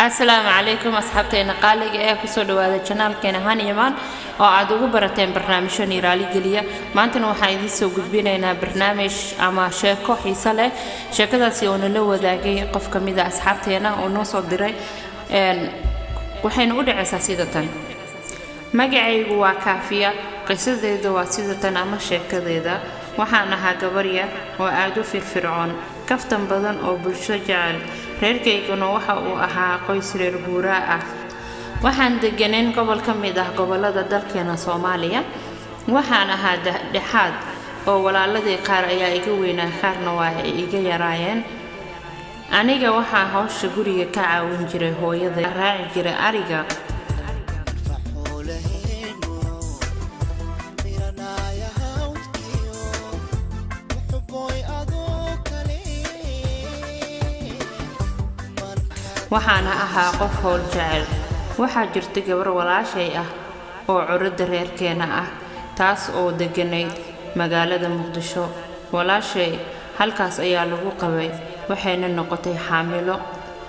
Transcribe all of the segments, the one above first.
Asalaamu calaykum, asxaabteena qaaliga ee kusoo dhawaada channelkeena Han Yamaan oo aad ugu barateen barnaamijyo niiraaligeliya. Maantana waxaan idiin soo gudbinaynaa barnaamij ama sheeko xiiso leh. Sheekadaasi oo nala wadaagay qof ka mid a asxaabteena oo noo soo diray. Waxayna u dhacaysaa sida tan: Magacaygu waa Kaafiya. Qisadeeda waa sida tan ama sheekadeeda: Waxaan ahaa gabar yar oo aad u firfircoon, kaftan badan oo bulsho jecel. Reerkayguna waxa uu ahaa qoys reer guuraa ah. Waxaan degganayn gobol ka mid ah gobollada dalkeena Soomaaliya. Waxaan ahaa dhexaad oo walaaladii qaar ayaa iga weynaa, qaarna waa ay iga yaraayeen. Aniga waxaa hawsha guriga ka caawin jiray hooyada, raaci jiray ariga. Faxoolaheenu miranaya hawdkiyo muxuboy adoo kale. Waxaana ahaa qof howl jecel. Waxaa jirta gabar walaashay ah oo curadda reerkeena ah, taas oo degganayd magaalada Muqdisho. Walaashay halkaas ayaa lagu qabay, waxayna noqotay xaamilo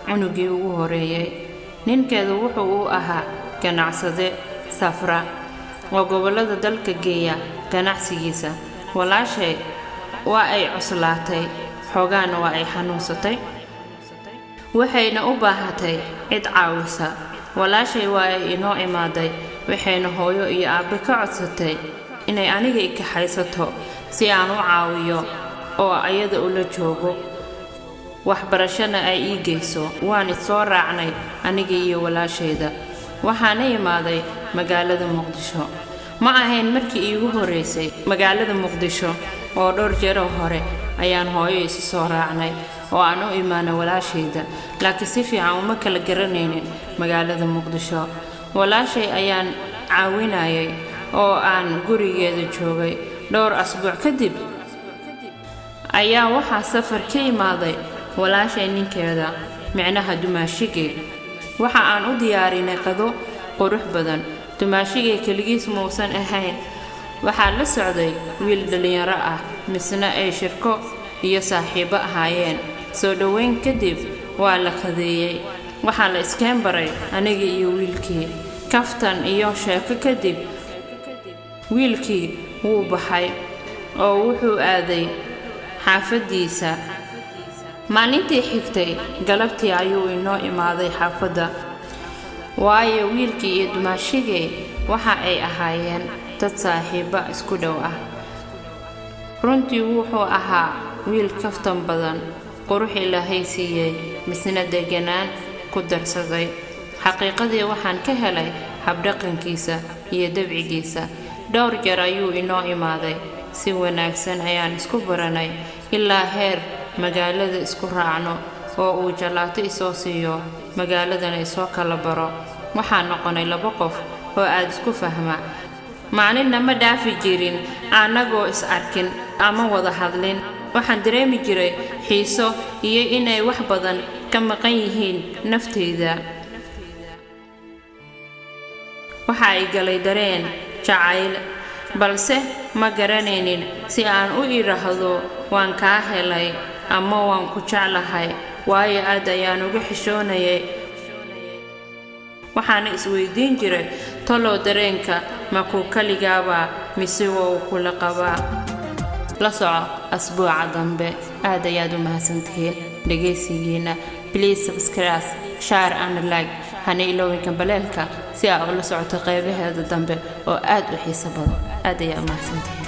cunugii ugu horeeyay. Ninkeedu wuxuu u ahaa ganacsade safra oo gobollada dalka geeya ganacsigiisa. Walaashay waa ay cuslaatay xoogaana, waa ay xanuunsatay, waxayna u baahatay cid caawisa. Walaashay waa ay inoo imaaday, waxayna hooyo iyo aabbe ka codsatay inay aniga i kaxaysato si aan u caawiyo oo ayada ula joogo, waxbarashana ay ii geyso. Waan isoo raacnay aniga iyo walaashayda, waxaana imaaday magaalada Muqdisho. Ma ahayn markii iigu horreysay magaalada Muqdisho, oo dhowr jeeroo hore ayaan hooyo isu soo raacnay oo aan u imaanay walaashayda, laakiin si fiican uma kala garanaynin magaalada Muqdisho. Walaashay ayaan caawinayay oo aan gurigeeda joogay. Dhowr asbuuc kadib ayaa waxaa safar ka imaaday walaashay ninkeeda, micnaha dumaashigay. Waxa aan u diyaarinay qado qurux badan. Dumaashigay keligiis muusan ahayn, waxaa la socday wiil dhallinyaro ah, misna ay shirko iyo saaxiibo ahaayeen. Soo dhoweyn kadib waa la qadeeyey. Waxaa la iskeen baray aniga iyo wiilkii. Kaftan iyo sheeko kadib, wiilkii wuu baxay oo wuxuu aaday xaafaddiisa. Maalintii xigtay galabtii ayuu inoo imaaday xaafadda, waayo wiilkii iyo dumaashigay waxa ay ahaayeen dad saaxiibo isku dhow ah. Runtii wuxuu ahaa wiil kaftan badan, qurux Ilaahay siiyey, misna deganaan ku darsaday. Xaqiiqadii waxaan ka helay habdhaqankiisa iyo dabcigiisa. Dhowr jeer ayuu inoo imaaday. Si wanaagsan ayaan isku baranay ilaa heer magaalada isku raacno oo uu jalaato isoo siiyo, magaaladana isoo kala baro. Waxaan noqonay laba qof oo aad isku fahma. Maalinna ma dhaafi jirin annagoo is arkin ama wada hadlin. Waxaan dareemi jiray xiiso iyo inay wax badan ka maqan yihiin naftayda. Waxa ay galay dareen jacayl, balse ma garanaynin si aan u idhaahdo "Waan kaa helay" ama "Waan ku jeclahay", waayo aad ayaan uga xishoonayay. Waxaana isweydiin jiray, tolow dareenka ma ku kaligaabaa mise waa uu kula qabaa? La soco asbuuca dambe. Aad ayaad u mahadsantihiin dhegaysigiina. Please subscribe, share and like. Hana iloowinka baleelka si aa ula socoto qeybaheeda dambe oo aad u xiiso badan. Aad ayaa u mahadsantihiin.